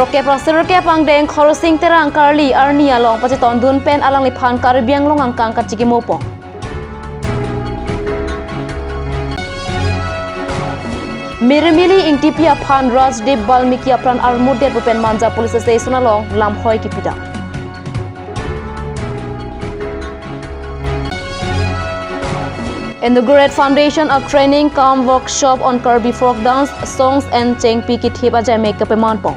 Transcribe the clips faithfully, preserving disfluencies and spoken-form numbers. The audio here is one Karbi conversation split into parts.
Throkkep ra sirkep angdeng Khorsing Terang karli arni along pachetondun pen alangliphan Karbi Anglong angkang kachikimo pon. Mirmili Ingtipi aphan Rajdeep Balmiki apran armudet pu pen Manja Police Station along lamhoi kipidam. Inaugurate foundation a training cum workshop on Karbi folk dance, songs and chengpi kithip ajai mek kapeman pon.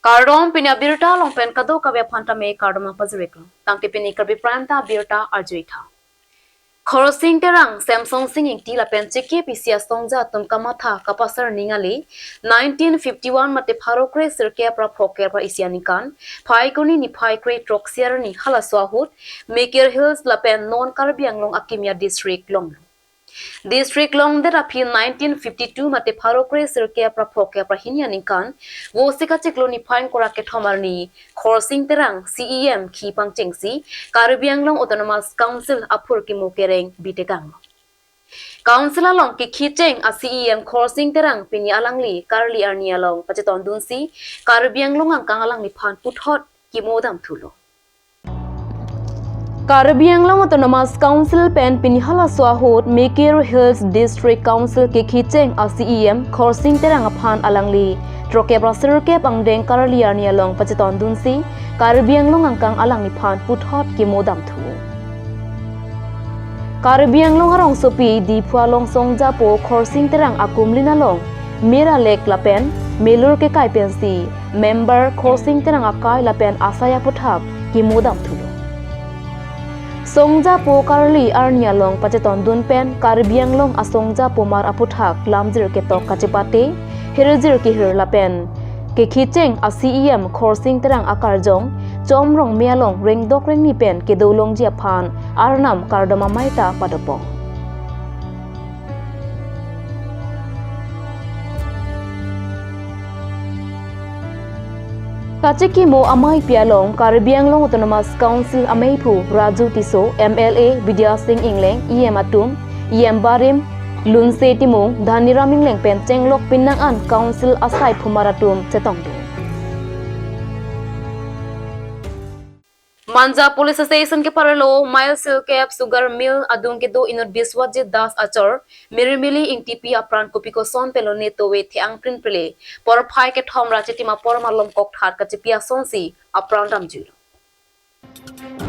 Kardom, pini abirta along pen kadokave aphan tame kardom nangpajir-iklo. Tangte pini Karbi Prime Time abirta arju-ik tha. Khorsing Terang, Semsonsing Ingti lapen chikep isi asongja atum kamatha kapasar ning ale nineteen fifty-one mate pharo kre sirkep ra phokep ra isi aningkan Phaikuni niphai kre throksi arni halaso ahut Mikir Hills lapen non Karbi Anglong akimi a-district longlo. District longdet aphi nineteen fifty-two mate pharo kre sirkep ra phokep ra hini aningkan Vosik achiklo niphai ingkoi ra kethom arni Khorsing Terang, C E M khi pangchengsi Karbi Anglong Autonomous Council aphurkimo kereng bitekanglo. Council along kekhicheng a-C E M Khorsing Terang pini alangli karli arni along pachetondunsi Karbi Anglong angkang alangliphan puthot kimo damthulo. Karbi Anglong Autonomous Council pen pini halaso ahut Mikir Hills District Council kekhicheng a-C E M Khorsing Terang aphan alangli throkkep ra sirkep angdeng karli arni along pachetondunsi Karbi Anglong angkang alangliphan puthot kimo damthu. Karbi Anglong arongsopi Diphu along songjapo Khorsing Terang akumlin along Mira Lake lapen Melur kekai pensi member Khorsing Terang akai lapen asai aputhak kimo damthulo. Songjapo karli arni along pachetondun pen Karbi Anglong asongjapo mar aputhak lamjir ketok kachepate, hirjir kehir lapen kekhicheng a-C E M Khorsing Terang akarjong Chom Rongme along rengdok rengni pen kedo longji aphan arnam kardom amei ta padopon. Kachikimo ameipi along Karbi Anglong Autonomous Council ameiphu Raju Tisso, M L A Bidya Sing Engleng, E M atum, E M barim Lunse Timung, Dhaniram Engleng pen chenglok pinnang an Council asai phumar atum chetongdun. Manja Police Station keparlo Mile Sirkep Sugar Mill adung kedo inut Biswajit Das achor Mirmili Ingtipi apran kopi koson pen lone towe the-angkrin pele porphai kethom ra chitim apor malom kokthat kachipi asonsi apran damjuilo.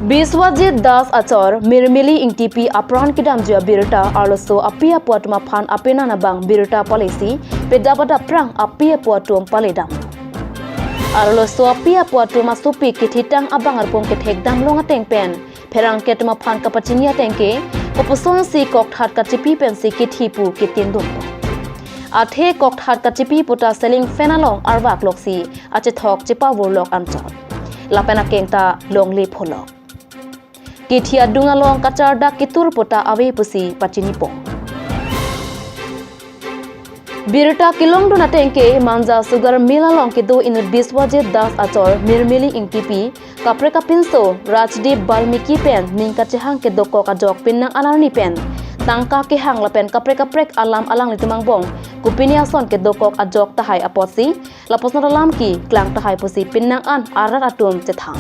Biswajit Das achor Mirmili Ingtipi apran kedamji abirta arloso api apo atum aphan apenan abang birta palesi pedap adap prang api apo atum paledam. Arloso api apo atum asopi kethitang abang arpum kethekdam long ateng pen pherangke atum aphan kapachini ateng ke koposonsi kokthat kachipi pensi kethi pu ketindun. Athe kokthat kachipi puta ceiling fan along arvak loksi achethok chepavurlok anchot. Lapen akeng ta longle pholok. Kethi adung along kachardak ketur puta ave pusi pachinipon. Birta kelongdun ateng ke Manja Sugar Mill along kedo inut Biswajit Das achor Mirmili Ingtipi kaprek apinso Rajdeep Balmiki pen ning kachehang kedokok ajok pinnang an arni pen tangka kehang lapen kaprek kaprek alam alanglitum angbong kopine ason kedokok ajok tahai apotsi lapuson alam keklang tahai pusi pinnang an arat atum chethan.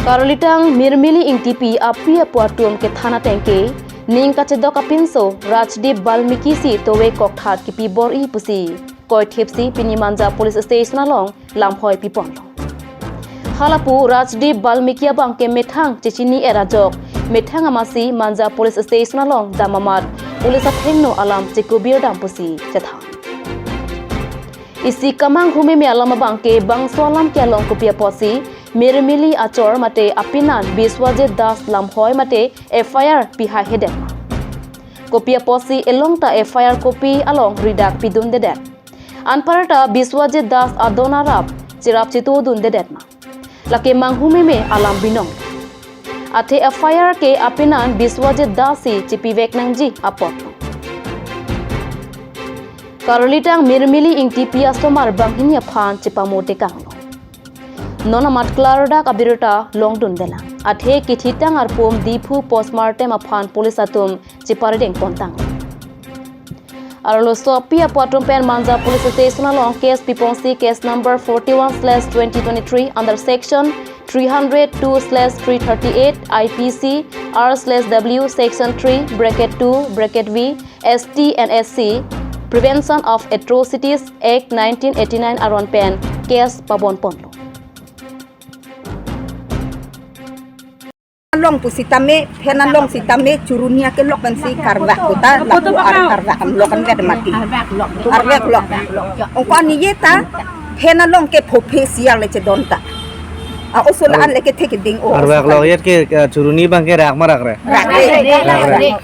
Karlitang Mirmili Ingtipi api apo atum kethan ateng ke ning kachedok apinso Rajdeep Balmiki si towe kokthat kipi bor-i pusi koithipsi pini Manja Police Station along lamhoi piponlo. Halapu Rajdeep Balmiki abang ke methang chechini-et ajok methang amatsi Manja Police Station along dam amat police athengno alam chekubirdam pusi chethan. Isi kemanghu meme alam abang ke bangso alam ke along kopi apotsi Mirmili achor mate apenan Biswajit Das lamhoi mate F I R pihaihedet ma? Kopi apotsi elong ta F I R kopi along ridak pidundedet? Anparta Biswajit Das adon arap cherap chetodundedet ma? Lake manghu meme alam binong. Athe F I R ke apenan Biswajit Das si chepivek nangji apot. Karlitang Mirmili Ingtipi asomar banghini aphan chepamotekanglo. Non amat klardak abirta longdundelang. Athe kethitang arpum Diphu postmortem aphan police atum cheparideng pontang. Arloso api apo atum pen Manja Police Station along case pipongsi case number forty-one slash twenty twenty-three under section three hundred two slash three thirty-eight I P C R slash W section three bracket two bracket V S T and S C Prevention of Atrocities Act nineteen eighty-nine aron pen case pabon ponlo. Along pusitame, phen along sitame, churuni akelok pensi karvak kota, lapu ar karvak an lok an vet mati. Arvak lok. Ongko ani ye ta, phen along ke phophe sial le chedon ta. A oso la-an le kethe keding o. Arvak lok yet ke, eh, churuni abang ke rak ma rak re? Rak re. Rak re.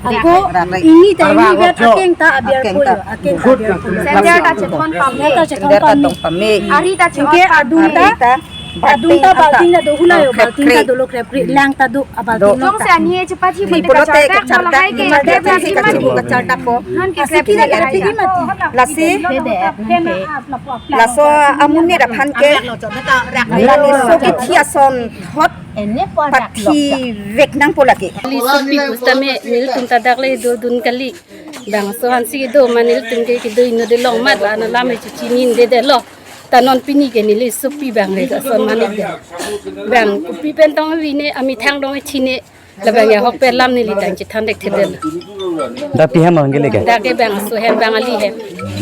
Ako, ini ta ini vet akeng ta abiar pulo, akeng ta abiar pulo. Sender ta chethon pame. Sender ta chethon pame. Ari ta chethon pame. Adung ta, adung ta balting ta do hula yo, balting ta dolo krepri, lang ta do, abalting ta. Jongsi ani chepathi mene pulote kachardak, kachardak, malahai ke, kachardak, kachardak ko. Han ke krepri mati. Lasi, laso amonit aphan ke, laso kethi ason thot pathi vek nangpo lake. Li sopi pusitame nelitum ta dak le dodun kali. Bangso aphansi kedo ma nelitum ke kedo inut de long mat la na lam e chininedetlo. Ta non pini ke neli sopi abang le ason manit de. Bang kopi pen tong vi ne amethang dong e chine. Labang ya hok pen lam neli tang chethan dek thedetlo. Dak pi hem nangkele ke? Dak ke bangso hem, bang ali hem.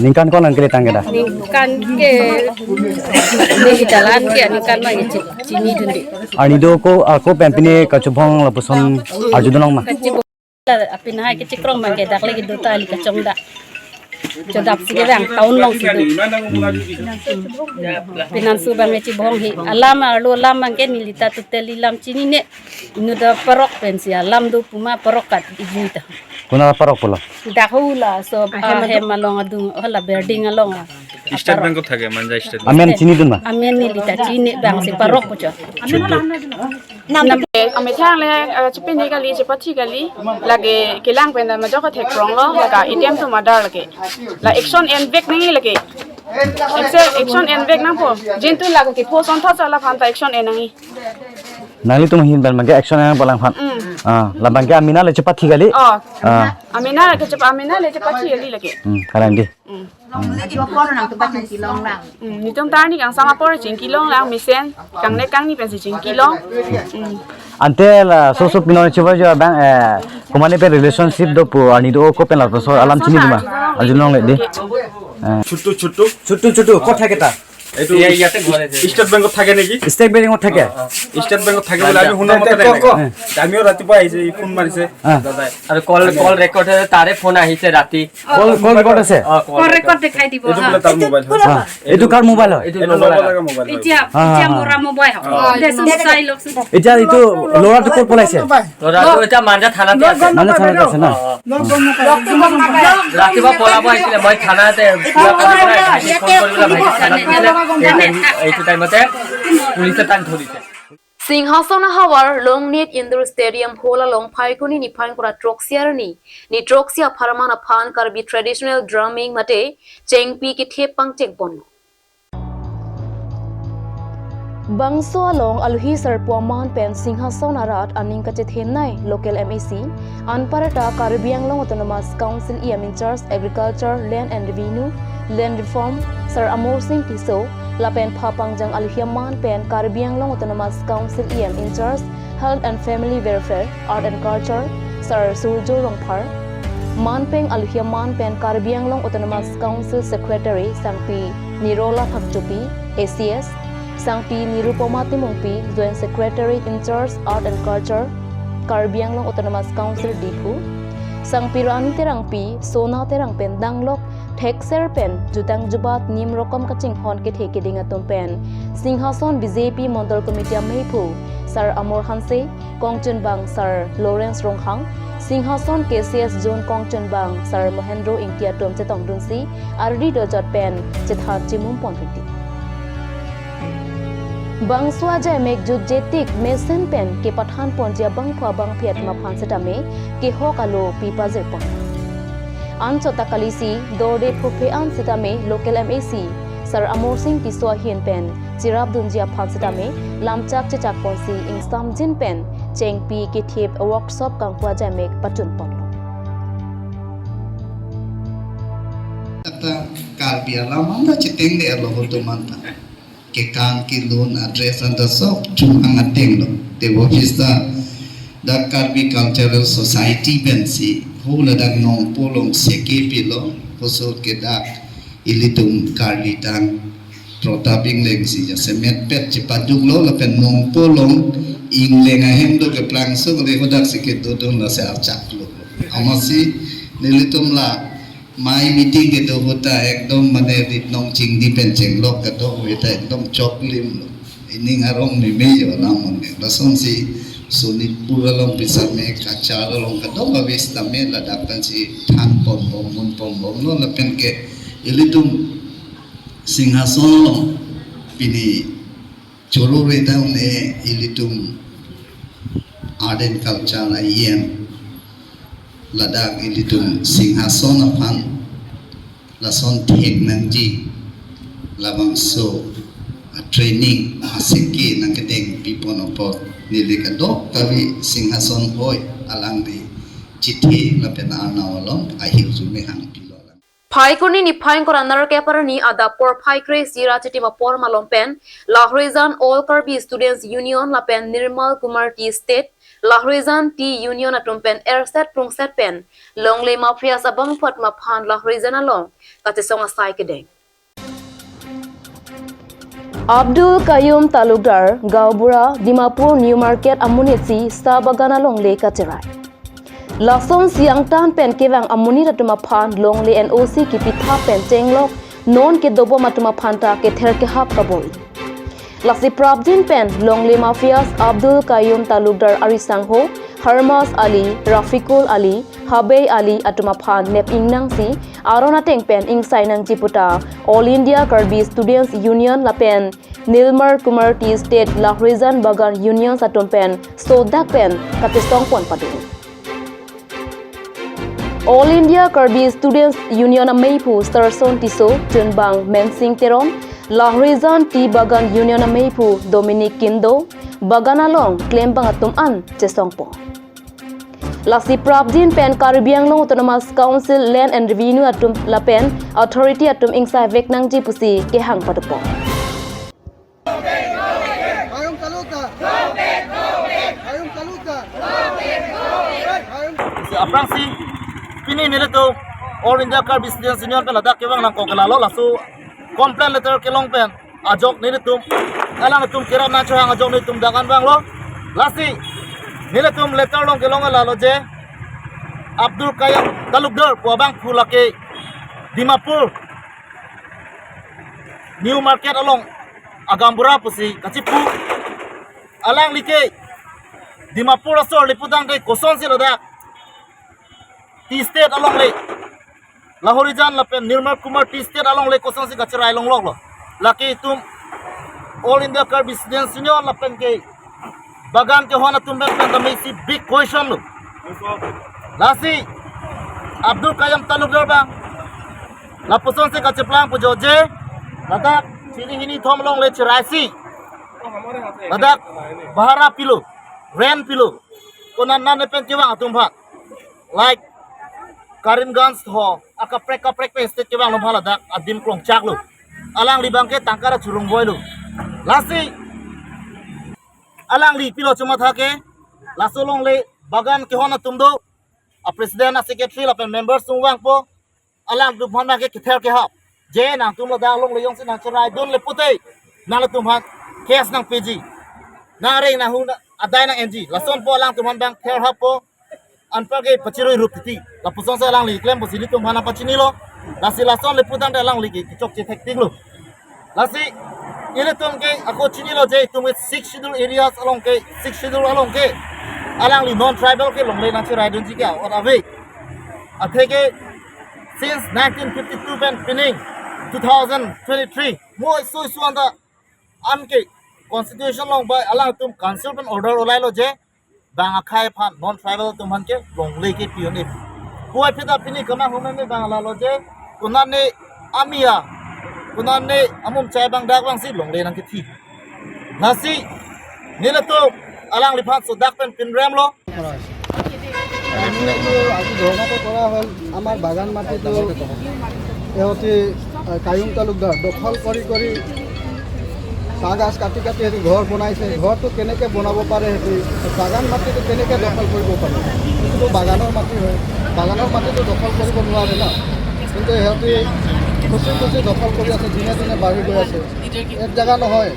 Ningkan ko nangkele tang ke dak? Ningkan ke neli ta la-an ke ningkan ma ye chi-, chinidunde. Arni do ko, ako pen pine kachobong lapuson arjudun long ma? Kachobong la apin hai kechekrong abang ke dak le kedo ta ali kachongdak. Chodap si ke bang town along si do. Pinansu abang e chibong hi. Alam arlo alam abang ke neli ta totally lam chinine. Inut ta parok pensi alam do puma parok kat ijui ta. Kona parok pulo? Dak hula so ahem along adung hala building along a. State Bank ot thake, Manja State Bank. Amen chinidun ma? Amen neli ta chini bangsi parok pucho. Nam amethang le, eh, chepini kali, chepathi kali, lake kelang pen ta majok thek kronglo, lake item to madar lake. La action en vek nangji lake. Action, action en vek nangpo. Jin tu lake kepho son thot sa laphan ta action en nangji. Nanglitum ahin pen abang ke action en nangpo alangphan. Mm. Ah, labang ke amena le chepathi kali. Oh. Ah. Amena le chepa, amena le chepathi kali lake. Hmm, kalang di. Mm. Nelitum ta arni kangsam apor chingki longlang, mesen kangnek kangni pensi chingki long. Mm. Ante laso so pinon chivar jo abang, eh, komane pen relationship do pu arni do ko pen lapuson alam chinidun ma? Arjulongle di. Eh. Chutu chutu. Chutu chutu, kot thake ta? এইটো ইয়া-, ইয়াতে ঘৰ আছে। ষ্টেট বেংকত থাকে নেকি? ষ্টেট বেংকত থাকে? অ, অ। ষ্টেট বেংকত থাকে বুলি আমি শুনা মতে তে, তে, তেনেকে। ক, ক। আমিও ৰাতিপুৱা আহিছে, ই ফোন মাৰিছে, অ। দাদাই। আৰু কল, কল ৰেকৰ্ড আছে, তাৰে ফোন আহিছে ৰাতি। কল, কল ৰেকৰ্ড আছে? অ, কল কল ৰেকৰ্ড। ৰেকৰ্ড দেখাই দিব, এইটো হা। বোলে তাৰ মোবাইল হয়। অ। এইটো কাৰ মোবাইল হয়? এইটো এইটো ল'ব লগা। ল'ব লগা মোবাইল হয়। এতিয়া, অ, এতিয়া অ, অ। মৰা মোবাইল হয়। অ। দেচোন, চাই লওকচোন। এতিয়া এইটো ল'ৰাটো ক'ত পলাইছে? ল'ৰাটো এতিয়া মাঞ্জা থানাতে আছে। মাঞ্জা থানাতে আছে ন? অ, অ। ৰাতিপুৱা পলাব আহিছিলে, মই থানাতে পুৰা কৰি পেলাই ভাইটিক ফোন কৰি পেলাই ভাইটিক থানাত দিছিলে। সেই টাইম, এইটো টাইমতে পুলিচে তাক ধৰিছে। Singhason ahavar Longnit Indoor Stadium hall along Phaikuni niphai ingkoi ra throksi arni, ni throksi apharman aphan Karbi traditional drumming mate chengpi kethe pangcheng ponlo. Bangso along alohi sarpo aman pen Singhason arat aning kachethenei local M A C, anparta Karbi Anglong Autonomous Council E M in charge Agriculture, Land and Revenue, Land Reform, Sir Amar Sing Tisso, lapen phapangjang alohi aman pen Karbi Anglong Autonomous Council E M in charge Health and Family Welfare, Art and Culture, Sir Surjo Rongphar, manpeng alohi aman pen Karbi Anglong Autonomous Council Secretary Sangpi Nirola Phangchopi, A C S, Sangpi Nirupoma Timungpi, Joint Secretary in charge Art and Culture, Karbi Anglong Autonomous Council Diphu, Sangpi Rani Terangpi, Sona Terang pen danglok thekser pen jutang jubat nim rokom kachinghon kethe keding atum pen Singhason B J P Mondol Committee ameiphu Sir Amar Hanse, kongchunbang Sir Lawrence Ronghang, Singhason K C S Zone kongchunbang Sir Mohendro Ingti atum chetongdunsi ardi dojot pen chethan chimum pon riti. Bangso ajai mek jutjetik mesen pen kepathan ponji abangphu abangphi atum aphan setame kehok alo pi pajir pon. Anchot ta kalisi dorde phophe an sitame local M A C Sir Amarsing Tisso ahin pen cherapdunji aphan sitame lamchak chechakponsi ingsamjin pen chengpi kethip workshop kangpu ajaimek pachunponlo. Ata Karbi alam anta chiteng de lo hotu manta. Kekang kelun address anta sok chunghang ateng lo. Te office ta dak Karbi Cultural Society pensi ho ladak Nongpo along seke pilo, kosot ke dak ilitum Karbi tang Protap Ingleng si jasemet pet chepaduk lo lapen Nongpo along Ingleng ahem do keplang suk le hodak si kedodun lasi achak lo. Amatsi nelitum la mai meeting kedo ahut ta ekdom mane rit nong chingdi pen chenglok kedo ahut ta ekdom choklim lo. Ining arong meme jo alam mane. Lasonsi Sonitpur along pisame Cachar along kedo abis tame ladak pensi thanpon bom munpon bom lo lapen ke ilitum Singhason along pini choro reta un-e ilitum Art and Culture a-E M ladak ilitum Singhason aphan lason thek nangji labangso a-training aseke nangkedeng pipon apot neli kadokave Singhason hoi alangli chithe lapen arnam along ahirjume hangpilo alang. Phaikorni niphai ingkoi ra nerkep arni adap porphai kre-isi ra chitim apor malom pen Lahorijan All Karbi Students Union lapen Nirmal Kumar Tea Estate Lahorijan Tea Union atum pen erset prungset pen Longle Mafias abangphu atum aphan Lahorijan along kachesong asai kedeng. Abdul Qayyum Talukdar, Gaonbura, Dimapur New Market amonit si sa bagan alongle kacherai. Lason siang tan pen kevang amonit atum aphan longle N O C kepithap pen chenglok non kedobom atum aphan ta kether kehap kabor-i. Lasi prapjin pen Longle Mafias Abdul Qayyum Talukdar arisangho Harmas Ali, Rafikul Ali, Habei Ali atum aphan nep ingnangsi aron ateng pen ingsai nangji puta All India Karbi Students Union lapen Nirmal Kumar Tea Estate Lahorijan Bagan Union atum pen sodak pen kachesongpon pado. All India Karbi Students Union ameiphu Serson Tisso, chunbang Mensing Teron, Lahorijan Tea Bagan Union ameiphu Dominic Kindo, bagan along klembang atum an chesongpo. Lasi prapjin pen Karbi Anglong Autonomous Council Land and Revenue atum lapen authority atum ingsai vek nangji pusi kehang padopo. Hayum Talukdar. Hayum Talukdar. Hayum. Si aphrangsi pini nelitum All India Karbi Students Union pen ladak kevang nangkok ke lalo laso complaint letter kelong pen ajok nelitum alangtum kerap nangchohang ajok nelitum dangan vanglo. Lasi nelitum letter along kelong lalo je Abdul Qayyum Talukdar pu abangphu lake Dimapur New Market along a-gaonbura pusi kachipu. Alangli ke Dimapur asor le putangte kosonsi ladak Tea Estate alongle, Lahorijan lapen Nirmal Kumar Tea Estate alongle kosonsi kacherai longloklo. Lake itum All India Karbi Students Union lapen ke bagan kehon atum pen pen tame isi big question lo. Lasi Abdul Qayyum Talukdar abang lapusonsi kacheplang pu jo je ladak chini hini thom alongle cheraisi ladak bahara pilo, rent pilo, konat nan pen kevang atum aphan, like Karimganj ho akaprek kaprek pen state kevang atum aphan ladak adim klongchaklo. Alangli abangke tangka ra churung voilo. Lasi alangli pilo chomatha ke laso alongle bagan kehon atum do, a-president, a-secretary lapen members atum vangpo. Alangtum aphan abangke kether kehap je nangtum ladak alongle jongsi nangcheraidun le pute nangtum aphan case nangpeji, nangreng nanghu adai nang-enji, lasonpo alangtum aphan abang ther happo. Anparke pachirui rup titi lapusonsi alangli klem pusi nelitum aphan nangpachinilo. Lasi lason le putangte alangli ke kechokche thektiklo. Lasi ilitum ke ako chinilo je itum ke Sixth Schedule areas along ke, Sixth Schedule along ke alangli non tribal ke longle nangcheraidunji ke a-ot ave. Atheke since nineteen fifty-two pen pining two thousand twenty-three mo isu isu anta anke constitution along bai alangtum council pen order olailo je bang akhei aphan, non tribal atum aphan ke longle ke pi-un-e. Puvoiphit ta pini kemahum meme abang lalo je, konane amia, konane amum chai abang dak abangsi longle nangkethi. Lasi nelitum alangliphan sodak pen pinremlo. এইটো আজি ধৰ্ণাটো কৰা হ'ল, আমাৰ বাগান মাটিটো সিহঁতি, আহ, কায়ুম তালুকদাৰ দখল কৰি কৰি চাহ গাছ কাটি কাটি সেইটো ঘৰ বনাইছে। ঘৰটো কেনেকে বনাব পাৰে, সেইটো বাগান মাটিটো কেনেকে দখল কৰিব পাৰে? এইটোতো বাগানৰ মাটি হয়, বাগানৰ মাটিটো দখল কৰিব নোৱাৰে ন। কিন্তু সিহঁতি খুচি খুচি দখল কৰি আছে, দিনে দিনে বাঢ়ি গৈ আছে। এক জেগা নহয়,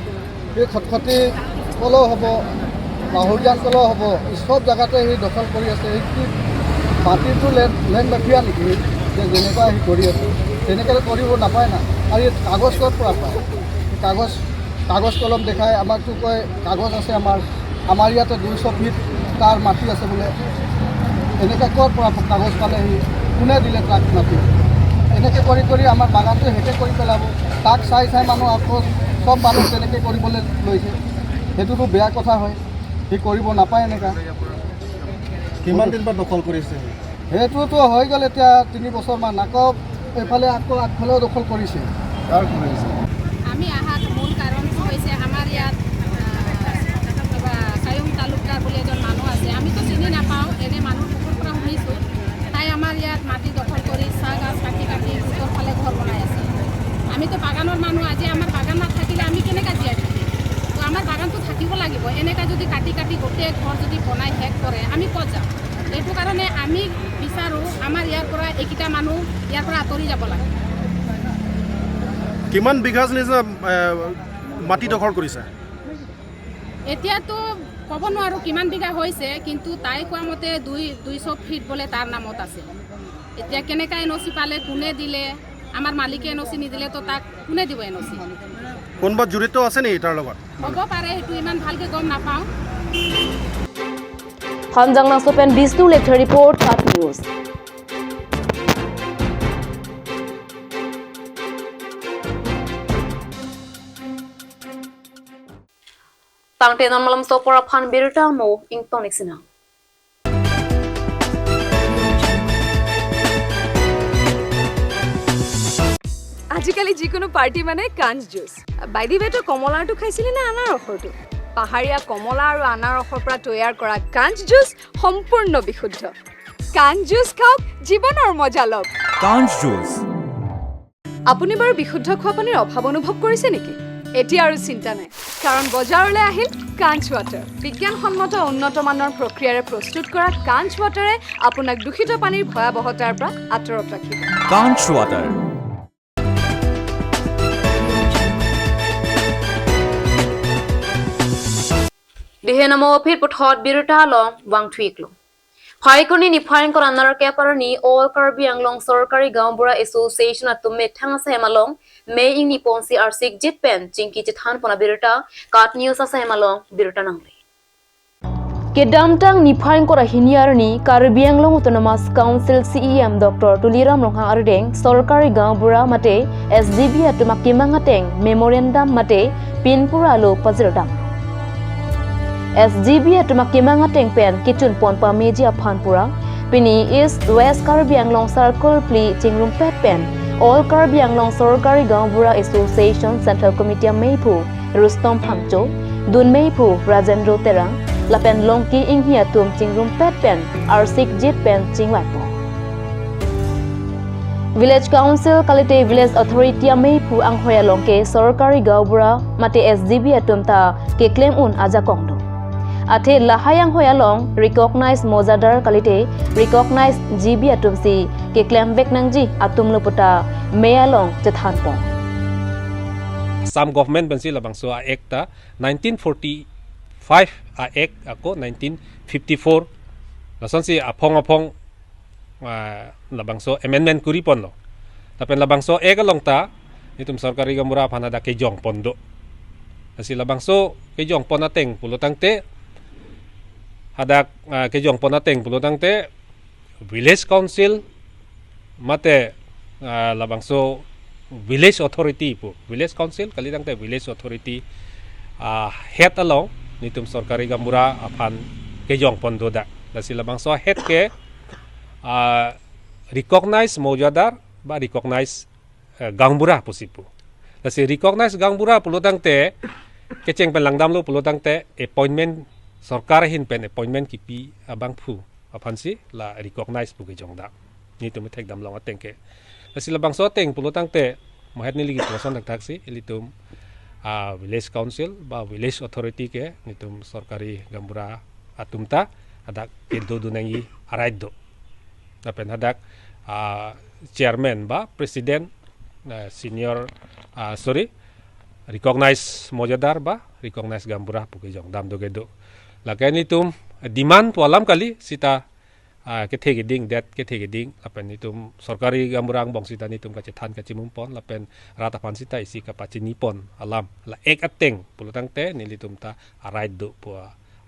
এই খটখটি কলো হ'ব, লাহৰীজান কলো হ'ব, এই চব জেগাতে সি দখল কৰি আছে। এই কি মাটিটো লেণ্ড, লেণ্ড মাফিয়া নেকি? যে যেনেকুৱা সি কৰি আছে, তেনেকে কৰিব নাপায় না। আৰু ইয়াত কাগজ ক'ৰ পৰা পায়? কাগজ, কাগজ কলম দেখাই, আমাকতো কয় কাগজ আছে আমাৰ, আমাৰ ইয়াতে দুইশ ফিট তাৰ মাটি আছে বোলে। এনেকে ক'ৰ পৰা কাগজ পালে সি? কোনে দিলে তাক মাটি? এনেকে কৰি কৰি আমাৰ বাগানটো শেষে কৰি পেলাব। তাক চাই চাই মানুহ আকৌ চব মানুহ তেনেকে কৰিবলৈ লৈছে। সেইটোতো বেয়া কথা হয়, সি কৰিব নাপায় এনেকা। কিমান দিন পৰা দখল কৰিছে? সেইটোতো হৈ গ'ল এতিয়া তিনি বছৰমান। আকৌ এইফালে আকৌ আগফালেও দখল কৰিছে। কাৰ কৰিছে? আমি অহাত মূল কাৰণটো হৈছে আমাৰ ইয়াত, আহ, কিবা কায়ুম তালুকদাৰ বুলি এজন মানুহ আছে। আমিতো চিনি নাপাওঁ, এনে মানুহ মুখৰ পৰা শুনিছোঁ। তাই আমাৰ ইয়াত মাটি দখল কৰি চাহ গাছ কাটি কাটি ভিতৰ ফালে ঘৰ বনাই আছে। আমিতো বাগানৰ মানুহ, আজি আমাৰ বাগান নাথাকিলে আমি কেনেকা জীয়াই থাকিম? তো আমাৰ বাগানটো থাকিব লাগিব। এনেকা যদি কাটি কাটি গোটেই ঘৰ যদি বনাই শেষ কৰে, আমি ক'ত যাম? এইটো কাৰণে আমি বিচাৰোঁ, আমাৰ ইয়াৰ পৰা এইকেইটা মানুহ ইয়াৰ পৰা আঁতৰি যাব লাগে। কিমান বিঘা নিচিনা, এ, মাটি দখল কৰিছে? এতিয়াতো ক'ব নোৱাৰোঁ কিমান বিঘা হৈছে, কিন্তু তাই কোৱা মতে দুই, দুইশ ফিট বোলে তাৰ নামত আছে। এতিয়া কেনেকা এন অ' চি পালে, কোনে দিলে, আমাৰ মালিকে এন অ' চি নিদিলে তো তাক কোনে দিব এন অ' চি? কোনোবা জড়িত আছে নেকি তাৰ লগত? হ'ব পাৰে, সেইটো ইমান ভালকে গম নাপাওঁ। Hanjanglangso pen Bishnu Lekthe report, KAT News. Tangte non malomso apor aphan birta mo ingtoniksina. আজিকালি যিকোনো পাৰ্টি মানে কাঞ্চ জুচ। By the way, তই কমলাৰটো খাইছিলি নে আনাৰসৰটো? পাহাৰীয়া কমলা আৰু আনাৰসৰ পৰা তৈয়াৰ কৰা কাঞ্চ জুচ সম্পূৰ্ণ বিশুদ্ধ। কাঞ্চ জুচ খাওক, জীৱনৰ মজা লওক। কাঞ্চ জুচ। আপুনি বাৰু বিশুদ্ধ খোৱা পানীৰ অভাৱ অনুভৱ কৰিছে নেকি? এতিয়া আৰু চিন্তা নাই, কাৰণ বজাৰলৈ আহিল কাঞ্চ ৱাটাৰ। বিজ্ঞানসন্মত উন্নত মানৰ প্ৰক্ৰিয়াৰে প্ৰস্তুত কৰা কাঞ্চ ৱাটাৰে আপোনাক দূষিত পানীৰ ভয়াৱহতাৰ পৰা আঁতৰত ৰাখিব। কাঞ্চ water. Dihe namo aphi puthot birta along vangthuiklo. Phaikuni niphai ingkoi ra nerkep arni All Karbi Anglong Sorkari Gaonbura Association atum methang asai malong May ingni ponsi arsik jit pen chingki chethan pon abirta KAT News asai malong birta nangle. Kedamtang niphai ingkoi ra hini arni Karbi Anglong Autonomous Council C E M Doctor Tuliram Ronghang arideng Sorkari Gaonbura mate S G B atum akemang ateng memorandum mate pinpura lo pajirdam. S G B atum akemang ateng pen kechun pon pameji aphan pura, pini East West Karbi Anglong Circle phli chingrumpet pen All Karbi Anglong Sorkari Gaonbura Association Central Committee ameiphu Rustom Phangcho, dun meiphu Rajendro Terang, lapen Longki Inghi atum chingrumpet pen arsik jit pen chingvai pon. Village Council kalite Village Authority ameiphu anghoi along ke Sorkari Gaonbura mate S G B atum ta keklem un ajakong do. Athe lahai anghoi along recognize mojadar kalite recognize G B atum si keklem vek nangji atum lo puta May along chethan pon. Assam government pensi labangso a-act ta nineteen forty-five a-act ako nineteen fifty-four lasonsi aphong aphong, ah, labangso amendment kuri ponlo. Lapen labangso act along ta nelitum Sorkari Gaonbura aphan hadak kejong pon do. Lasi labangso kejong pon ateng pulo tangte, hadak, ah, kejong pon ateng pulo tangte Village Council mate, ah, labangso Village Authority pu, Village Council kali tangte Village Authority, ah, head along nelitum Sorkari Gaonbura aphan kejong pon do dak. Lasi labangso head ke, ah, recognize mojadar ba recognize, eh, gaonbura pusi pu. Lasi recognize gaonbura pulo tangte, kecheng pen langdamlo pulo tangte, appointment, sorkar ahin pen appointment kipi abangphu aphansi la recognize pu kejongdam. Netum thekdam long ateng ke. Lasi labangso ateng pulo tangte, mohet neli kipuson thakthak si, ilitum, ah, village council ba village authority ke, netum sorkari gaonbura atum ta hadak kedo dunangji a-right do. Lapen hadak, ah, chairman ba president, ah, senior, ah, sorry, recognize mojadar ba recognize gaonbura pu kejongdam do kedo. Lake netum demand pu alam kali, sita, ah, kethe keding, det kethe keding, lapen netum sorkari gaonbura angbong sita netum kachethan kachimum pon, lapen rat aphan sita isi kapachini pon alam. La ek ateng pulo tangte nelitum ta a-right do pu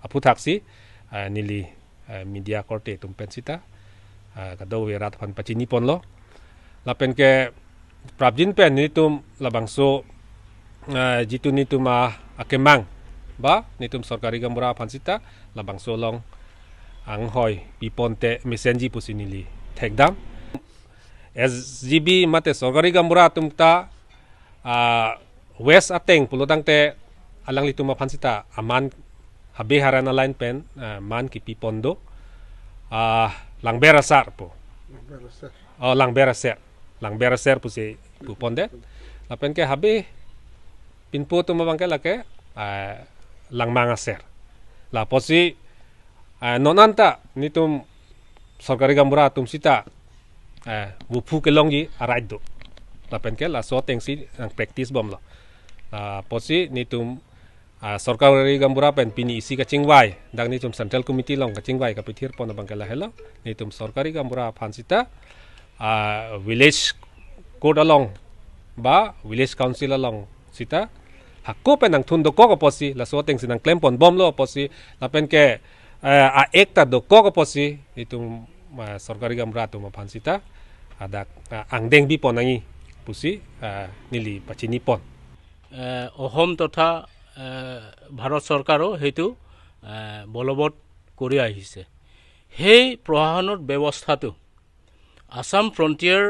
aphuthak si, ah, neli, eh, media korte atum pen sita, ah, kadokave rat aphan pachini ponlo. Lapen ke prapjin pen netum labangso, eh, jitu netum a, akemang ba netum sorkari gaonbura aphan sita labangso along anghoi piponte mesenji pusi neli thekdam. S G B mate sorkari gaonbura atum ta, ah, West ateng pulo tangte alanglitum aphan sita aman habe haran a-line pen, ah, man kipi pon do, ah, Langber Asar pu. Langber Asar. Oh, Langber Asar. Langber Asar pusi pu pondet. Lapen ke habe pinpo atum abang ke lake, ah, Langmang Asar. La apotsi, ah, non anta netum sorkari gaonbura atum sita, eh, vophu kelongji a-right do. Lapen ke laso ateng si nang practice bomlo. La apotsi netum, ah, sorkari gaonbura pen pini isi kachingvai, dak netum Central Committee along kachingvai kapithir pon abang ke lahelo, netum sorkari gaonbura aphan sita, ah, village court along ba village council along sita hako pen nangthun dokok apotsi, laso ateng si nangklem pon bomlo apotsi, lapen ke, eh, a-ek ta dokok apotsi, netum, ah, sorkari gaonbura atum aphan sita hadak, ah, angdeng bi pon nangji pusi, ah, neli pachini pon. এ, অসম তথা, এ, ভাৰত চৰকাৰেও সেইটো, এ, বলবৎ কৰি আহিছে। সেই প্ৰশাসনৰ ব্যৱস্থাটো Assam frontier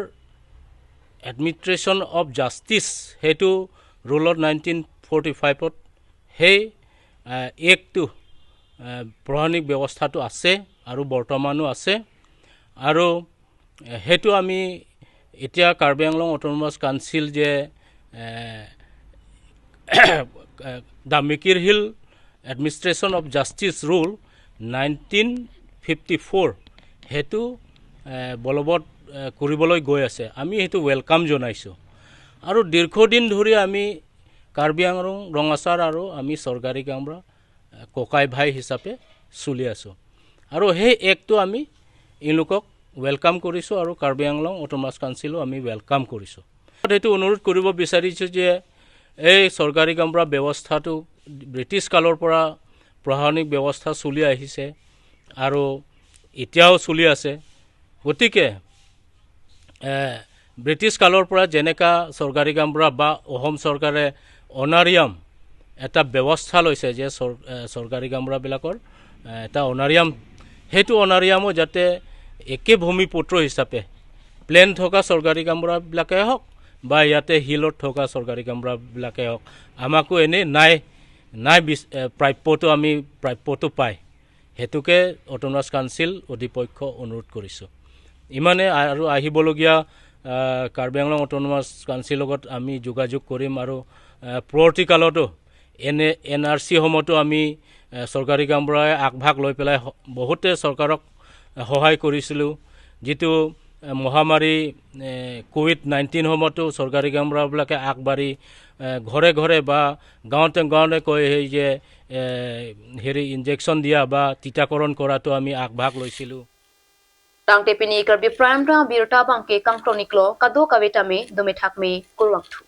administration of justice, সেইটো ৰুলত নাইনটিন ফৰ্টি ফাইভত সেই, এ, এক্টটো, এ, প্ৰশাসনিক ব্যৱস্থাটো আছে আৰু বৰ্তমানো আছে। আৰু, এ, সেইটো আমি এতিয়া কাৰ্বি আংলং অট'নমাছ কাউন্সিল যে, এ, এ, The Mikir Hill Administration of Justice Rule nineteen fifty four, সেইটো, এ, বলবৎ, এ, কৰিবলৈ গৈ আছে। আমি সেইটো ৱেলকাম জনাইছোঁ। আৰু দীৰ্ঘদিন ধৰি আমি কাৰ্বি আংলং ৰঙাচাৰ আৰু আমি চৰকাৰী গাঁওবুঢ়া, এ, ককাই ভাই হিচাপে চলি আছোঁ। আৰু সেই এক্টটো আমি এওঁলোকক ৱেলকাম কৰিছোঁ আৰু কাৰ্বি আংলং অট'নমাছ কাউন্সিলো আমি ৱেলকাম কৰিছোঁ। সেইটো অনুৰোধ কৰিব বিচাৰিছোঁ যে এই চৰকাৰী গাঁওবুঢ়া ব্যৱস্থাটো ব্ৰিটিছ কালৰ পৰা প্ৰশাসনিক ব্যৱস্থা চলি আহিছে আৰু এতিয়াও চলি আছে। গতিকে, এ, ব্ৰিটিছ কালৰ পৰা যেনেকা চৰকাৰী গাঁওবুঢ়া বা অসম চৰকাৰে অনাৰিয়াম এটা ব্যৱস্থা লৈছে যে চৰ-, এ, চৰকাৰী গাঁওবুঢ়াবিলাকৰ, এ, এটা অনাৰিয়াম, সেইটো অনাৰিয়ামো যাতে একে ভূমিপুত্ৰ হিচাপে প্লেন থকা চৰকাৰী গাঁওবুঢ়াবিলাকে হওক বা ইয়াতে হিলত থকা চৰকাৰী গাঁওবুঢ়াবিলাকে হওক, আমাকো এনেই নাই, নাই বিচ-, এ, প্ৰাপ্যটো আমি, প্ৰাপ্যটো পাই। সেইটোকে অট'নমাছ কাউন্সিল অধিপক্ষ অনুৰোধ কৰিছোঁ। ইমানে। আৰু আহিবলগীয়া, আহ, কাৰ্বি আংলং অট'নমাছ কাউন্সিল লগত আমি যোগাযোগ কৰিম আৰু, আহ, পৰৱৰ্তী কালতো এনে এন আৰ চি সময়তো আমি, আহ, চৰকাৰী গাঁওবুঢ়াই আগভাগ লৈ পেলাই স-, বহুতে চৰকাৰক, আহ, সহায় কৰিছিলোঁ। যিটো, আহ, মহামাৰী, আহ, কোভিড নাইনটিন সময়তো চৰকাৰী গাঁওবুঢ়াবিলাকে আগবাঢ়ি, আহ, ঘৰে ঘৰে বা গাঁৱতে গাঁৱতে কৈ সেই যে, এ, হেৰি ইনজেকশ্যন দিয়া বা টীকাকৰণ কৰাটো আমি আগভাগ লৈছিলোঁ। Tangte pini Karbi Prime Time abirta abangke kangton iklo, kadokave tame dome thakme, kurvangthu.